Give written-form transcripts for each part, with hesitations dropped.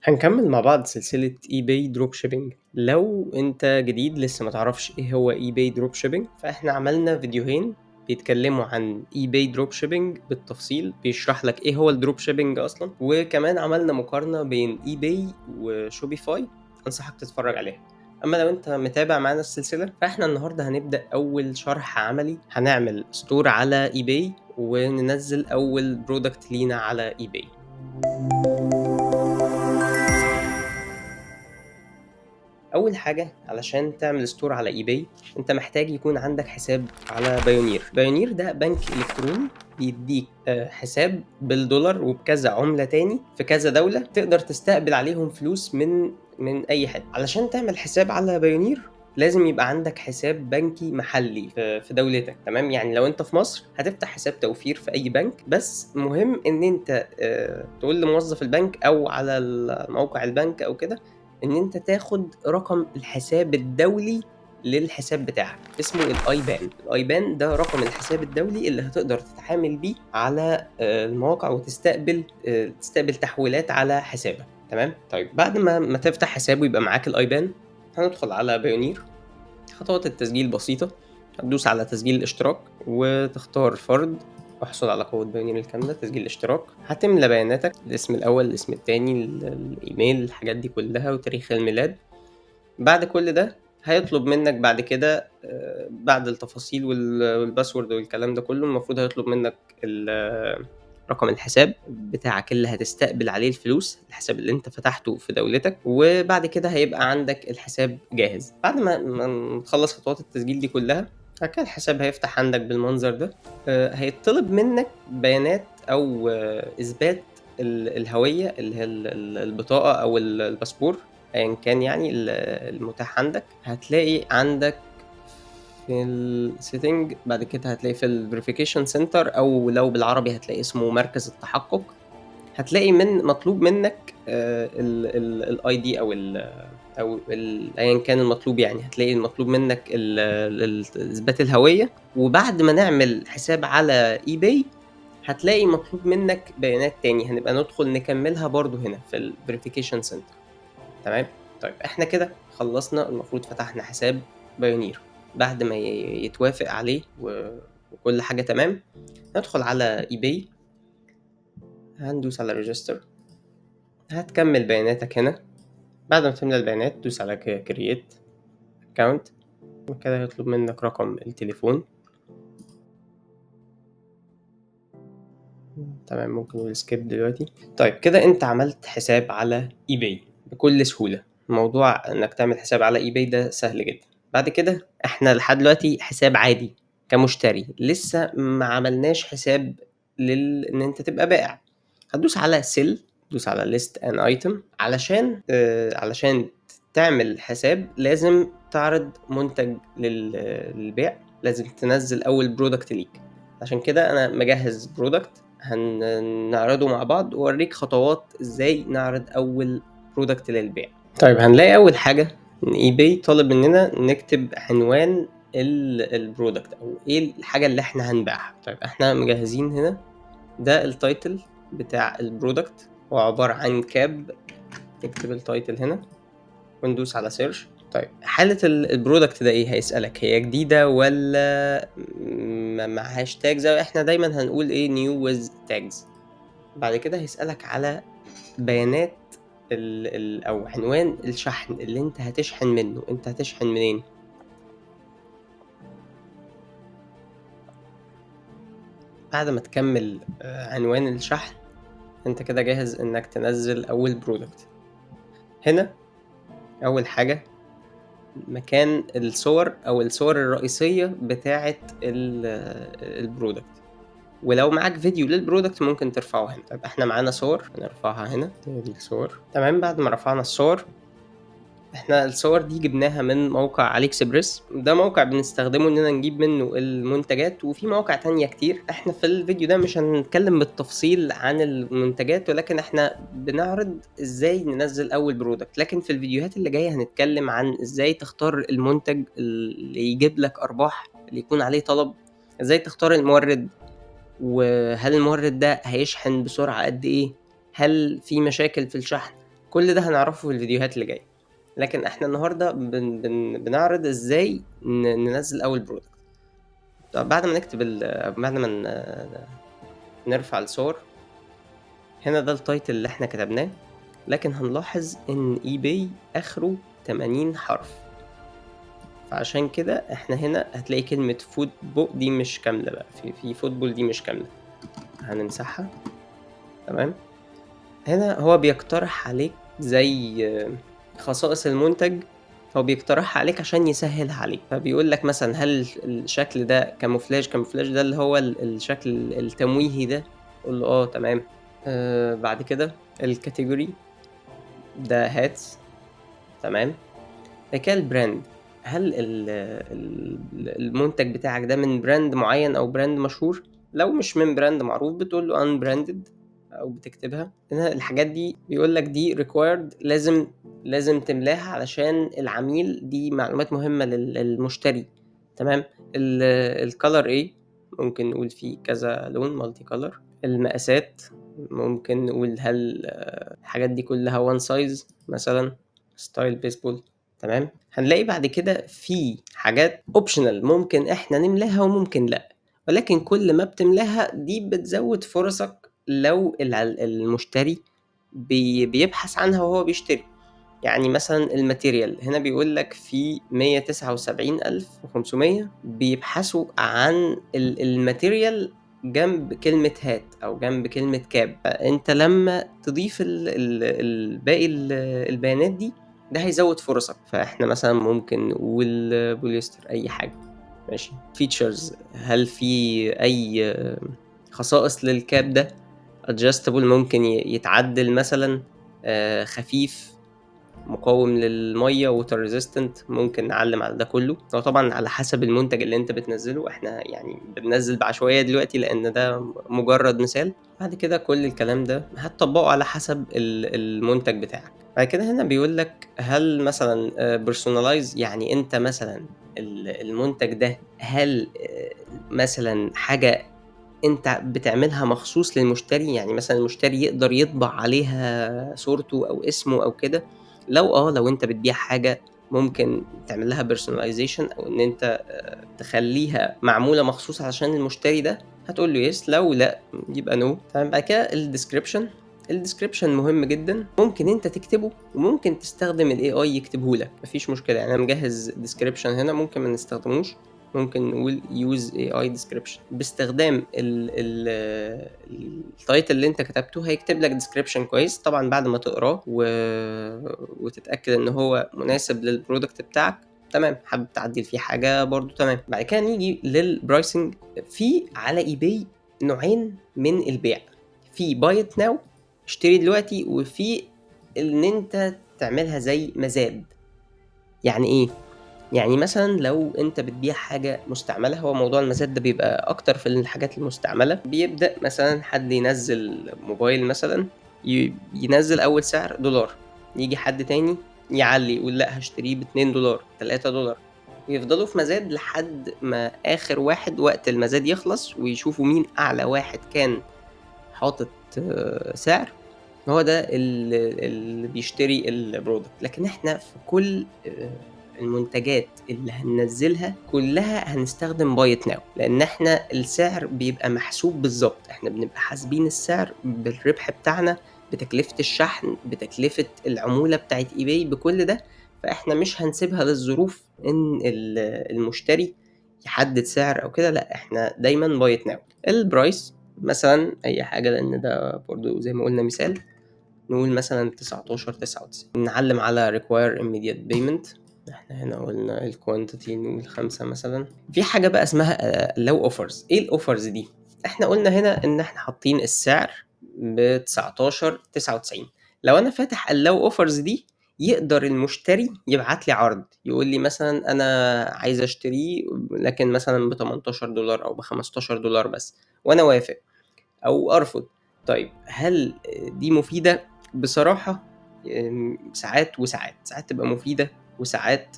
هنكمل مع بعض سلسلة eBay Dropshipping. لو انت جديد لسه ما تعرفش ايه هو eBay Dropshipping، فاحنا عملنا فيديوهين بيتكلموا عن eBay Dropshipping بالتفصيل، بيشرح لك ايه هو ال dropshipping اصلا، وكمان عملنا مقارنة بين eBay و Shopify، انصحك تتفرج عليها. اما لو انت متابع معانا السلسلة، فاحنا النهاردة هنبدأ اول شرح عملي، هنعمل store على eBay وننزل اول product لينا على eBay. اول حاجة علشان تعمل store على eBay، انت محتاج يكون عندك حساب على Payoneer. Payoneer ده بنك الكتروني بيديك حساب بالدولار وبكذا عمله تاني في كذا دولة، تقدر تستقبل عليهم فلوس من اي حد. علشان تعمل حساب على Payoneer لازم يبقى عندك حساب بنكي محلي في دولتك، تمام؟ يعني لو انت في مصر هتفتح حساب توفير في اي بنك، بس مهم ان انت تقول لموظف البنك او على موقع البنك او كده ان انت تاخد رقم الحساب الدولي للحساب بتاعك، اسمه ال IBAN. ال IBAN ده رقم الحساب الدولي اللي هتقدر تتعامل بيه على المواقع وتستقبل تستقبل تحويلات على حسابك، تمام؟ طيب بعد ما تفتح حساب ويبقى معاك ال IBAN، هندخل على Payoneer. خطوات التسجيل بسيطة، هتدوس على تسجيل الاشتراك وتختار فرد، احصل على قوة Payoneer الكاملة، تسجيل الاشتراك. هتملى بياناتك، الاسم الأول، الاسم التاني، الإيميل، الحاجات دي كلها، وتاريخ الميلاد. بعد كل ده هيطلب منك بعد كده، بعد التفاصيل وال password والكلام ده كله، المفروض هيطلب منك رقم الحساب بتاعك اللي هتستقبل عليه الفلوس، الحساب اللي انت فتحته في دولتك، وبعد كده هيبقى عندك الحساب جاهز. بعد ما تخلص خطوات التسجيل دي كلها، بعد كده الحساب هيفتح عندك بالمنظر ده. هيطلب منك بيانات او اثبات الهوية اللي هي البطاقة او الباسبور ايا كان يعني المتاح عندك. هتلاقي عندك في ال setting، بعد كده هتلاقي في ال verification center، او لو بالعربي هتلاقي اسمه مركز التحقق. هتلاقي مطلوب منك ال ID او ايا كان المطلوب، يعني هتلاقي المطلوب منك اثبات الهوية. وبعد ما نعمل حساب على eBay هتلاقي مطلوب منك بيانات تاني، هنبقى ندخل نكملها برضو هنا في ال verification center، تمام؟ طيب احنا كده خلصنا، المفروض فتحنا حساب Payoneer. بعد ما يتوافق عليه وكل حاجة تمام، ندخل على eBay، هندوس على register، هتكمل بياناتك هنا. بعد ما تملى البيانات دوس على create account، وكده هيطلب منك رقم التليفون، تمام؟ ممكن نقول skip دلوقتي. طيب كده انت عملت حساب على eBay بكل سهولة. موضوع انك تعمل حساب على eBay ده سهل جدا. بعد كده احنا لحد دلوقتي حساب عادي كمشتري، لسه ما عملناش حساب ان انت تبقى بائع. هتدوس على sell، دوس على list an item. علشان تعمل حساب لازم تعرض منتج للبيع، لازم تنزل اول product ليك. عشان كده انا مجهز product هنعرضه مع بعض، واوريك خطوات ازاي نعرض اول product للبيع. طيب هنلاقي اول حاجة ان eBay طالب مننا نكتب عنوان ال product او ايه الحاجة اللي احنا هنبيعها. طيب احنا مجهزين هنا ده ال title بتاع ال product، هو عبارة عن cap. نكتب ال title هنا وندوس على search. طيب حالة ال product ده ايه؟ هيسألك هي جديدة ولا معهاش tags؟ احنا دايما هنقول ايه؟ new with tags. بعد كده هيسألك على بيانات او عنوان الشحن اللي انت هتشحن منه، انت هتشحن منين. بعد ما تكمل عنوان الشحن انت كده جاهز انك تنزل اول product. هنا اول حاجة مكان الصور او الصور الرئيسية بتاعة ال product، ولو معاك فيديو لل product ممكن ترفعه هنا. طيب احنا معانا صور هنرفعها هنا، دي الصور، تمام؟ بعد ما رفعنا الصور، احنا الصور دي جبناها من موقع AliExpress، ده موقع بنستخدمه اننا نجيب منه المنتجات، وفي مواقع تانية كتير. احنا في الفيديو ده مش هنتكلم بالتفصيل عن المنتجات، ولكن احنا بنعرض ازاي ننزل اول product. لكن في الفيديوهات اللي جاية هنتكلم عن ازاي تختار المنتج اللي يجيب لك ارباح، اللي يكون عليه طلب، ازاي تختار المورد، وهل المورد ده هيشحن بسرعة قد ايه، هل في مشاكل في الشحن. كل ده هنعرفه في الفيديوهات اللي جاية، لكن إحنا النهارده بن بن بنعرض إزاي ننزّل أول product. طب بعد ما نكتب ال بعد ما نرفع الصور، هنا ده الtitle اللي إحنا كتبناه، لكن هنلاحظ إن eBay آخره 80 حرف. فعشان كده إحنا هنا هتلاقي كلمة دي مش كاملة بقى، في football دي مش كاملة، هنمسحها. تمام، هنا هو بيقترح عليك زي خصائص المنتج، هو بيقترحها عليك عشان يسهّلها عليك، فبيقول لك مثلًا هل الشكل ده camouflage؟ camouflage ده اللي هو الشكل التمويهي ده، قُل له آه تمام. بعد كده الcategory ده hats، تمام، بعد كده الbrand، هل ال ال المنتج بتاعك ده من brand معين أو brand مشهور؟ لو مش من brand معروف بتقول له unbranded أو بتكتبها. هنا الحاجات دي بيقول لك دي required، لازم تملاها علشان العميل، دي معلومات مهمة للمشتري، تمام. الcolor إيه، ممكن نقول فيه كذا لون multi color. المقاسات ممكن نقول هل الحاجات دي كلها one size مثلًا style baseball، تمام. هنلاقي بعد كده في حاجات optional ممكن إحنا نملاها وممكن لأ، ولكن كل ما بتملاها دي بتزود فرصك لو المشتري بيبحث عنها وهو بيشتري. يعني مثلًا الmaterial هنا بيقول لك في 179,500 بيبحثوا عن الmaterial جنب كلمة hat أو جنب كلمة cap، فأنت لمّا تضيف ال ال ال باقي البيانات دي، ده هيزود فرصك. فإحنا مثلًا ممكن نقول بوليستر، أي حاجة، ماشي. features، هل في أي خصائص للcap ده؟ adjustable ممكن يتعدل مثلًا، خفيف، مقاوم للمَيّة water resistant، ممكن نعلّم على ده كلّه. هو طبعًا على حسب المنتج اللي أنت بتنزّله، إحنا يعني بننزّل بعشوائية دلوقتي لإن ده مجرد مثال. بعد كده كل الكلام ده هتطبّقه على حسب المنتج بتاعك. بعد كده هنا بيقول لك هل مثلًا personalize، يعني أنت مثلًا المنتج ده هل مثلًا حاجة أنت بتعملها مخصوص للمشتري، يعني مثلًا المشتري يقدر يطبع عليها صورته أو اسمه أو كده؟ لو أنت بتبيع حاجة ممكن تعمل لها personalization أو إن أنت تخلّيها معمولة مخصوص عشان المشتري ده، هتقول له yes، لو لأ يبقى no، تمام. بعد كده الdescription، الdescription مهم جدًا، ممكن أنت تكتبه وممكن تستخدم الAI يكتبه لك، ما فيش مشكلة، يعني أنا مجهّز description هنا ممكن ما نستخدموش، ممكن نقول use AI description باستخدام ال ال الtitle اللي أنت كتبته هيكتب لك description كويس، طبعًا بعد ما تقراه وتتأكد إن هو مناسب للproduct بتاعك، تمام، حابب تعدّل فيه حاجة برضه تمام. بعد كده نيجي للpricing. في على eBay نوعين من البيع، في buy it now، اشتري دلوقتي، وفي إن أنت تعملها زي مزاد. يعني إيه؟ يعني مثلًا لو أنت بتبيع حاجة مستعملة، هو موضوع المزاد ده بيبقى أكتر في الحاجات المستعملة، بيبدأ مثلًا حد ينزّل موبايل مثلًا ينزّل أول سعر $، ييجي حد تاني يعلّي يقول لأ هاشتريه ب2$، 3$، ويفضلوا في مزاد لحد ما آخر واحد وقت المزاد يخلص ويشوفوا مين أعلى واحد كان حاطط سعر، هو ده اللي بيشتري الproduct. لكن إحنا في كل المنتجات اللي هننزّلها كلّها هنستخدم buy it now، لإن إحنا السعر بيبقى محسوب بالضبط، إحنا بنبقى حاسبين السعر بالربح بتاعنا، بتكلفة الشحن، بتكلفة العمولة بتاعة eBay، بكل ده، فإحنا مش هنسيبها للظروف إن المشتري يحدد سعر أو كده، لأ إحنا دايمًا buy it now. الprice مثلًا أي حاجة لإن ده برضه زي ما قُلنا مثال، نقول مثلًا 19.99، نعلّم على require immediate payment، إحنا هنا قُلنا الquantity نقول 5 مثلًا. في حاجة بقى اسمها allow offers، إيه الoffers دي؟ إحنا قُلنا هنا إن إحنا حاطين السعر ب19.99، لو أنا فاتح allow offers دي يقدر المشتري يبعت لي عرض، يقول لي مثلًا أنا عايز أشتريه لكن مثلًا ب18$ أو ب15$ بس، وأنا أوافق أو أرفض. طيب هل دي مفيدة؟ بصراحة ساعات وساعات، ساعات تبقى مفيدة وساعات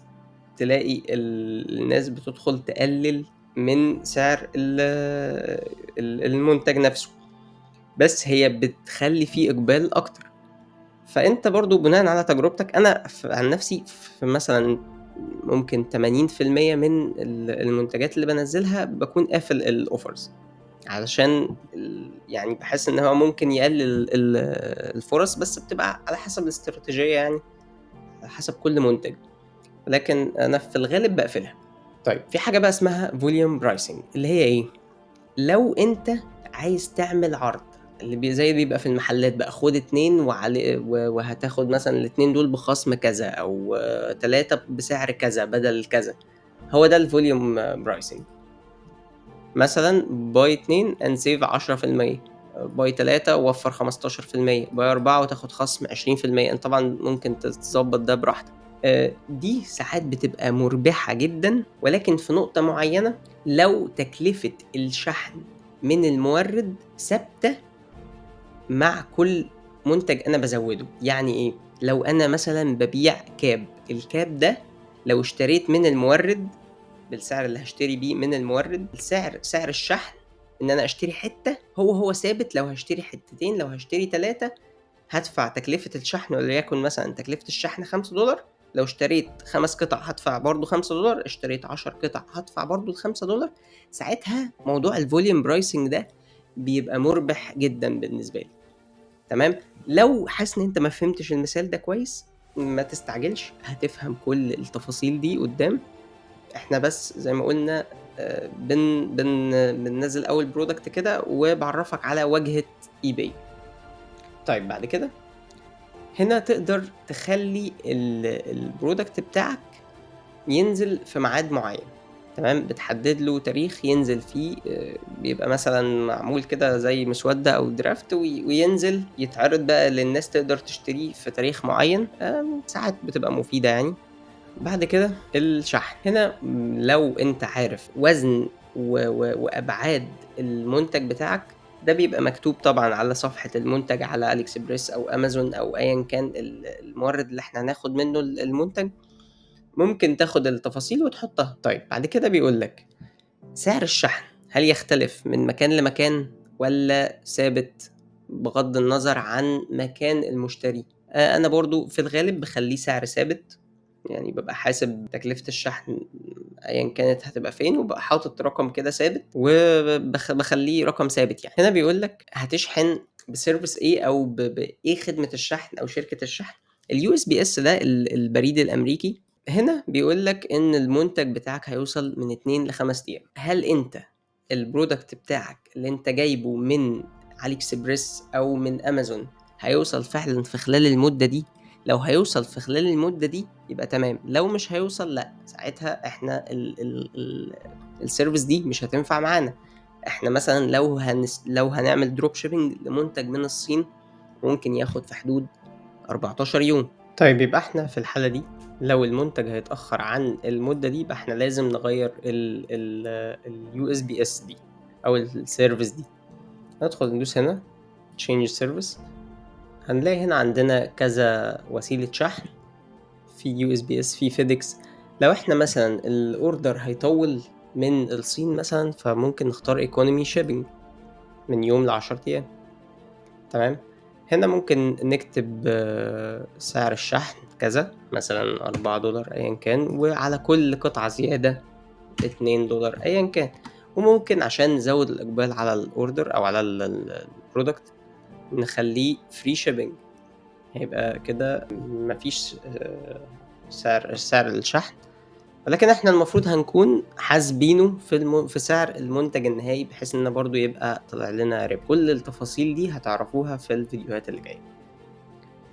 تلاقي الناس بتدخل تقلل من سعر ال ال المنتج نفسه، بس هي بتخلّي في إقبال أكتر. فأنت برضه بناءً على تجربتك، أنا عن نفسي في مثلًا ممكن 80% من المنتجات اللي بانزّلها باكون قافل الoffers، علشان يعني باحس إن هو ممكن يقلل الفُرَص، بس بتبقى على حسب الاستراتيجية يعني، على حسب كل منتج، ولكن أنا في الغالب باقفلها. طيب في حاجة بقى اسمها volume pricing، اللي هي إيه؟ لو أنت عايز تعمل عرض اللي زي بيبقى في المحلات بقى، خُد 2 وعلي وهتاخد مثلًا ال2 دول بخصم كذا، أو 3 بسعر كذا بدل كذا، هو ده الvolume pricing. مثلًا buy 2 and save 10%، buy 3 ووفّر 15%، buy 4 وتاخد خصم 20%. أنت طبعًا ممكن تضبّط ده براحتك. دي ساعات بتبقى مُربحة جدًا، ولكن في نقطة معيّنة، لو تكلفة الشحن من المورد ثابتة مع كل منتج أنا بازوّده. يعني إيه؟ لو أنا مثلًا بابيع كاب، الكاب ده لو اشتريت من المورد بالسعر اللي هاشتري بيه من المورد، سعر الشحن إن أنا أشتري حتّة هو ثابت، لو هاشتري حتتين، لو هاشتري 3، هادفع تكلفة الشحن وليكن مثلًا تكلفة الشحن $5، لو اشتريت 5 قطع هادفع برضه $5، اشتريت 10 قطع هادفع برضه ال$5. ساعتها موضوع الvolume pricing ده بيبقى مُربح جدًا بالنسبة لي، تمام؟ لو حاسس إن أنت ما فهمتش المثال ده كويس، ما تستعجلش، هتفهم كل التفاصيل دي قدّام. إحنا بس زي ما قُلنا بن بن بننزّل أول product كده وباعرّفك على واجهة eBay. طيب بعد كده هنا تقدر تخلّي الproduct بتاعك ينزل في ميعاد معيّن، تمام؟ بتحدد له تاريخ ينزل فيه، بيبقى مثلًا معمول كده زي مسودة أو draft وينزل يتعرض بقى للناس تقدر تشتريه في تاريخ معيّن، ساعات بتبقى مفيدة يعني. بعد كده الشحن، هنا لو أنت عارف وزن و و وأبعاد المنتج بتاعك، ده بيبقى مكتوب طبعًا على صفحة المنتج على AliExpress أو Amazon أو أيًا كان المورد اللي إحنا هناخد منه المنتج، ممكن تاخد التفاصيل وتحطها. طيب بعد كده بيقول لك سعر الشحن هل يختلف من مكان لمكان والّا ثابت بغض النظر عن مكان المشتري؟ أنا برضه في الغالب باخلّيه سعر ثابت، يعني بابقى حاسب تكلفة الشحن أيًا كانت هتبقى فين، وبابقى حاطط رقم كده ثابت باخلّيه رقم ثابت يعني. هنا بيقول لك هتشحن بservice إيه أو بإيه خدمة الشحن أو شركة الشحن؟ الUSPS ده البريد الأمريكي. هنا بيقول لك إن المنتج بتاعك هيوصل من 2 ل5 أيام. هل أنت الproduct بتاعك اللي أنت جايبه من AliExpress أو من Amazon هيوصل فعلًا في خلال المدة دي؟ لو هيوصل في خلال المدة دي يبقى تمام، لو مش هيوصل لأ، ساعتها إحنا ال ال ال الservice دي مش هتنفع معانا. إحنا مثلًا لو هنعمل drop shipping لمنتج من الصين ممكن ياخد في حدود 14 يوم. طيب يبقى إحنا في الحالة دي لو المنتج هيتأخر عن المدة دي يبقى إحنا لازم نغيّر ال ال الUSPS دي أو الservice دي. ندخل ندوس هنا change service، هنلاقي هنا عندنا كذا وسيلة شحن، في USPS، في FedEx. لو إحنا مثلًا الorder هيطوّل من الصين مثلًا فممكن نختار economy shipping من يوم ل10 أيام، تمام؟ هنا ممكن نكتب سعر الشحن كذا، مثلًا $4 أيًا كان، وعلى كل قطعة زيادة $2 أيًا كان. وممكن عشان نزوّد الإقبال على الorder أو على ال ال الproduct نخلّيه free shipping، هيبقى كده ما فيش سعر الشحن، ولكن إحنا المفروض هنكون حاسبينه في سعر المنتج النهائي بحيث إن برضه يبقى طلع لنا ربح. كل التفاصيل دي هتعرفوها في الفيديوهات اللي جاية.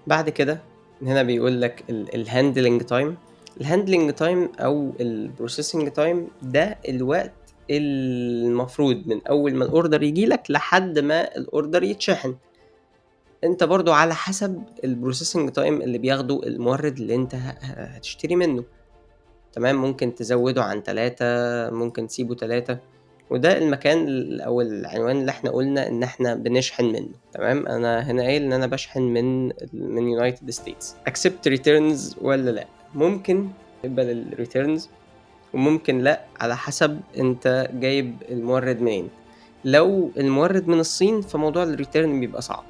بعد كده هنا بيقول لك الhandling time. الhandling time أو الprocessing time ده الوقت المفروض من أول ما الorder ييجي لك لحد ما الorder يتشحن. أنت برضه على حسب الprocessing time اللي بياخده المورد اللي أنت هتشتري منه، تمام؟ ممكن تزوّده عن 3، ممكن تسيبه 3، وده المكان أو العنوان اللي إحنا قُلنا إن إحنا بنشحن منه، تمام؟ أنا هنا قايل إن أنا باشحن من United States. accept returns والّا لأ؟ ممكن تقبل الreturns وممكن لأ، على حسب أنت جايب المورد منين. لو المورد من الصين فموضوع الreturn بيبقى صعب،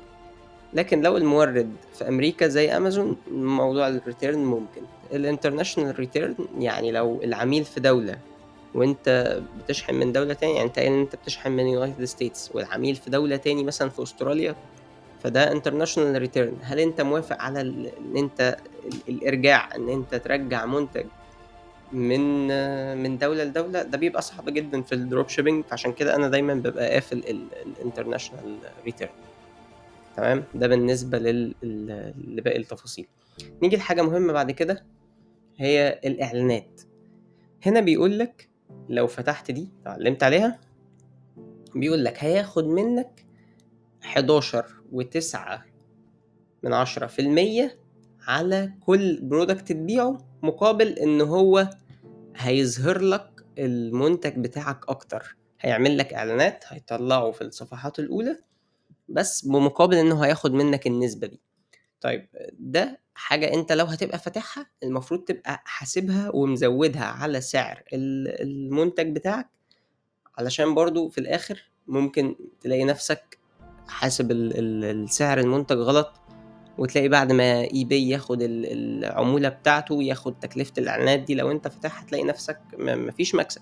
لكن لو المورد في أمريكا زي أمازون، موضوع الreturn ممكن. الinternational return يعني لو العميل في دولة وأنت بتشحن من دولة تاني، يعني أنت قايل إن أنت بتشحن من United States والعميل في دولة تاني مثلًا في أستراليا، فده international return. هل أنت موافق على إن أنت الإرجاع، إن أنت ترجّع منتج من دولة لدولة؟ ده بيبقى صعب جدًا في الdrop shipping، فعشان كده أنا دايمًا بابقى قافل الinternational return. تمام، ده بالنسبة لل ال لباقي التفاصيل. نيجي لحاجة مهمة بعد كده، هي الإعلانات. هنا بيقول لك لو فتحت دي، لو علّمت عليها، بيقول لك هياخد منك 11.9% على كل product تبيعه، مقابل إن هو هيظهر لك المنتج بتاعك أكتر، هيعمل لك إعلانات، هيطلّعه في الصفحات الأولى، بس بمقابل إنه هياخد منك النسبة دي. طيب، ده حاجة أنت لو هتبقى فاتحها المفروض تبقى حاسبها ومزوّدها على سعر المنتج بتاعك، علشان برضه في الآخر ممكن تلاقي نفسك حاسب ال ال السعر المنتج غلط، وتلاقي بعد ما eBay ياخد العمولة بتاعته، ياخد تكلفة الإعلانات دي لو أنت فاتحها، تلاقي نفسك ما فيش مكسب،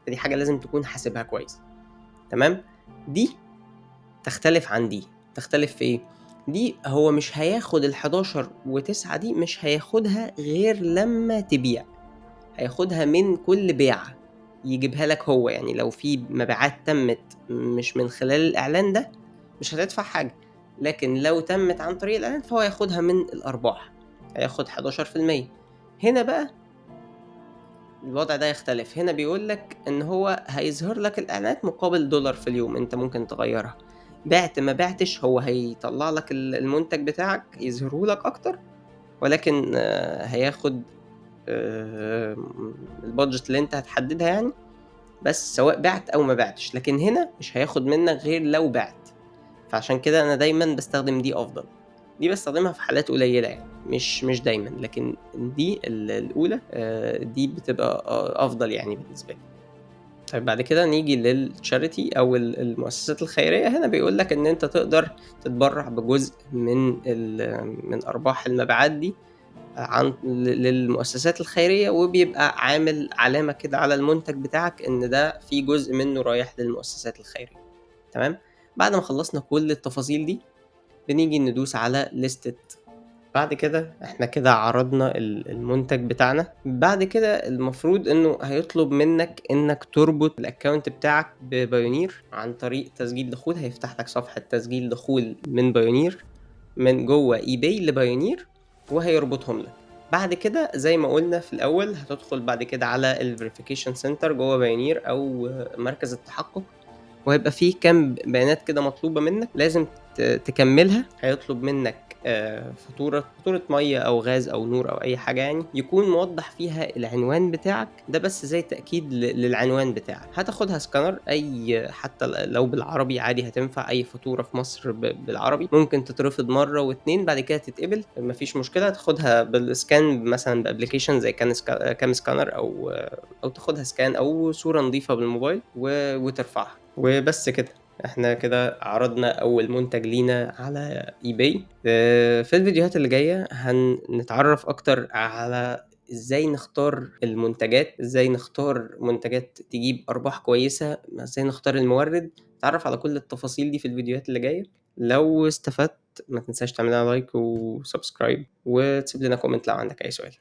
فدي حاجة لازم تكون حاسبها كويس. تمام؟ دي تختلف عن دي، تختلف في إيه؟ دي هو مش هياخد ال11.9 دي، مش هياخدها غير لمّا تبيع، هياخدها من كل بيعة يجيبها لك هو، يعني لو في مبيعات تمت مش من خلال الإعلان ده مش هتدفع حاجة، لكن لو تمت عن طريق الإعلان فهو هياخدها من الأرباح، هياخد 11%. هنا بقى الوضع ده يختلف، هنا بيقول لك إن هو هيظهر لك الإعلانات مقابل دولار في اليوم، أنت ممكن تغيّرها، بِعت ما بِعتش هو هيطلّع لك المنتج بتاعك يظهره لك أكتر، ولكن هياخد الbudget اللي أنت هتحددها يعني، بس سواء بِعت أو ما بِعتش، لكن هنا مش هياخد منك غير لو بِعت، فعشان كده أنا دايمًا باستخدم دي أفضل. دي باستخدمها في حالات قليلة يعني، مش دايمًا، لكن دي الأولى دي بتبقى أفضل يعني بالنسبة لي. طيب، بعد كده نيجي للcharity أو المؤسسات الخيرية. هنا بيقول لك إن أنت تقدر تتبرّع بجزء من أرباح المبيعات دي عن ل للمؤسسات الخيرية، وبيبقى عامل علامة كده على المنتج بتاعك إن ده في جزء منه رايح للمؤسسات الخيرية. تمام؟ بعد ما خلّصنا كل التفاصيل دي، بنيجي ندوس على list it. بعد كده إحنا كده عرضنا المنتج بتاعنا، بعد كده المفروض إنه هيطلب منك إنك تربط الaccount بتاعك بPayoneer عن طريق تسجيل دخول، هيفتح لك صفحة تسجيل دخول من Payoneer من جوّه eBay لPayoneer وهيربطهم لك. بعد كده زي ما قُلنا في الأول هتدخل بعد كده على الverification center جوّه Payoneer أو مركز التحقق، وهيبقى في كام بيانات كده مطلوبة منك لازم تكمّلها، هيطلب منك فاتورة مَيّة أو غاز أو نور أو أي حاجة يعني، يكون موضّح فيها العنوان بتاعك، ده بس زي تأكيد للعنوان بتاعك، هتاخدها scanner أي حتى لو بالعربي عادي هتنفع، أي فاتورة في مصر بالعربي، ممكن تترفض مرّة و2 بعد كده تتقبل، ما فيش مشكلة، تاخدها بالscan مثلًا بapplication زي cam scanner أو تاخدها scan أو صورة نضيفة بالموبايل وترفعها، وبس كده. إحنا كده عرضنا أول منتج لينا على eBay. في الفيديوهات اللي جاية هنتعرّف أكتر على إزاي نختار المنتجات، إزاي نختار منتجات تجيب أرباح كويسة، إزاي نختار المورد، نتعرّف على كل التفاصيل دي في الفيديوهات اللي جاية. لو استفدت ما تنساش تعمل لنا like وsubscribe وتسيب لنا comment لو عندك أي سؤال.